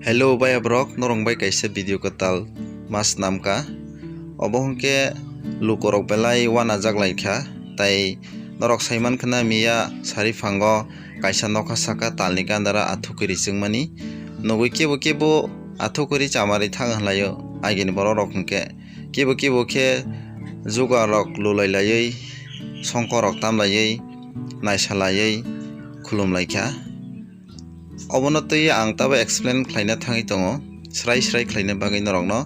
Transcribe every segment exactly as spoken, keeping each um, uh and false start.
Hello baya borok, norok bai kaisa video kwtal ma swnamkha. Obo hwnkhe lukorok belai uanajak laikha, tai norok saimankha na miya sari phango kaisa nokha saka talni gandara athukui richwngmani. Nugui kebo kebo athukui ri chamari thang hwnlaio agini borokrok hwnkhe. Kebo kebo khe jugarok lulai laiwi, songkorok tamlaiwi, naisalaiwi khulumlaikha. Obono twiwi ang tabo explain khlaina thangwi tongo, srai srai khlaina bagwi norokno.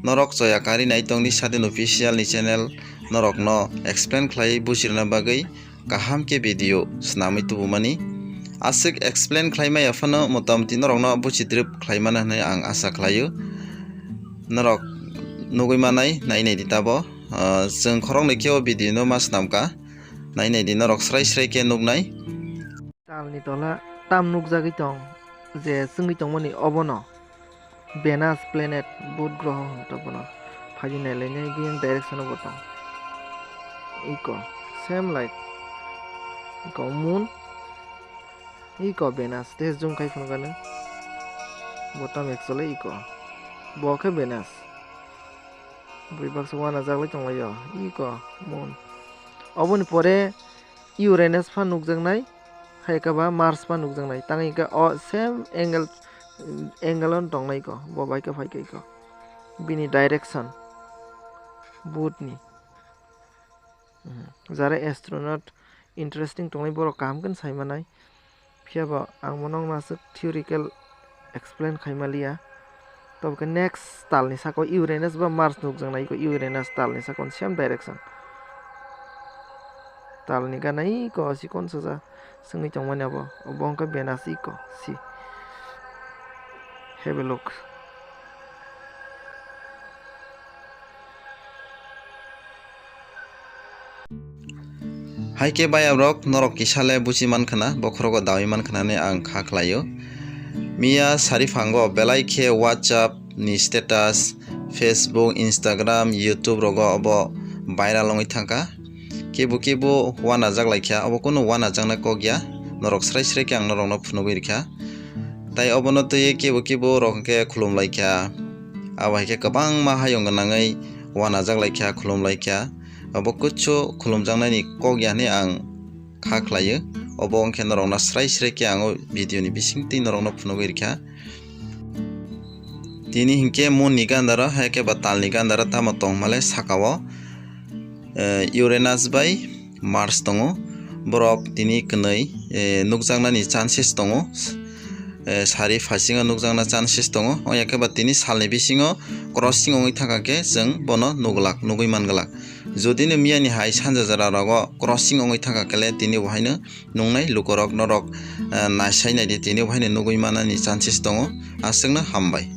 Norok choya kari nai tongdi Sadin Official ni channel, norokno explain khlaiwi bujirna bagwi kaham khe video swnamwi tubumani. Aswk explain khlai maya phano motamoti norokno buchidrip khlai mano hwnwi ang asa khlaio. Norok nugui manai, nai naidi tabo. Ah, chwng khoroknwi khe o video no ma swnamkha. Nai naidi norok srai srai khe nuknai. Talni tola tam nukjagwi tong je chwngwi tongmani obono. Venus planet, Budh groho hwn tok bono. Phaidi nailainai biyang direction o bo tong. Iko, same like. Iko moon. Iko Venus, tei zoom khai phunukha nw. Bo tamo actually iko. Bo khe Venus. Bwrwi baksa uanajaklai tonglaio. Iko moon. Oboni pore Uranus pha nukjaknai, hai khe ba Mars pha nukjaknai. Tang hwnkhe o same angle, angle-o tongnai kho, bo bai khe phai khe kho. Bini direction, Budh ni. Mhm. Jara astronaut interesting tongnai, borok kaham khe sai manai. Phiya bo ang bono wngna aswk theoretical explain khai maliya. Tobo khe next talni saka o Uranus ba Mars nukjaknai kho, Uranus talni saka o same direction. Talni gana iko chikon saja swngwi tongmani abo, obo wngkha Venus iko si. Have a look. Hai khe baya borok, norok kisa le buchi mankha na, bokhorogo dawi mankha na hwnwi ang kha khlaio. Miya sari phango belai khe WhatsApp ni status, Facebook, Instagram, YouTube rogo obo viral wngwi thangkha. Kebo kebo uanajak laikha, obo kunu uanajaknai kok ya, norok srai srai khe ang norokno phunugwi rikha. Tai obono twiwi kebo kebo rok hwnkhe khulum laikha, abo hai khe kwbangma hayung gwnangwi uanajak laikha, khulum laikha. Obo kuchu khulumjaknaini kok ya hwnwi ang kha khlaio. Obo wngkhe norokno srai srai khe ang o video ni bisingtwi norokno phunugwi rikha. Tini hinkhe moon ni gandaro, hai khe ba talni gandaro tamo tong hwnmale sakao, eh, Uranus bai Mars tongo. Borok tini kwnwi, eh, nukjaknani chances tongo. Eh, sari phasingo nukjakna chances tongo. Oya khe ba tini salni bisingo crossing wngwi thangkha khe chwng bono nuglak, nugwi manglak. Jodi no miyani hai sanja jora rogo crossing wngwi thangkha khe le tini bo haino nungnai lukorok norok, eh, naisai naidi tini bo haino nugwi manani chances tongo. Aswkno hambai.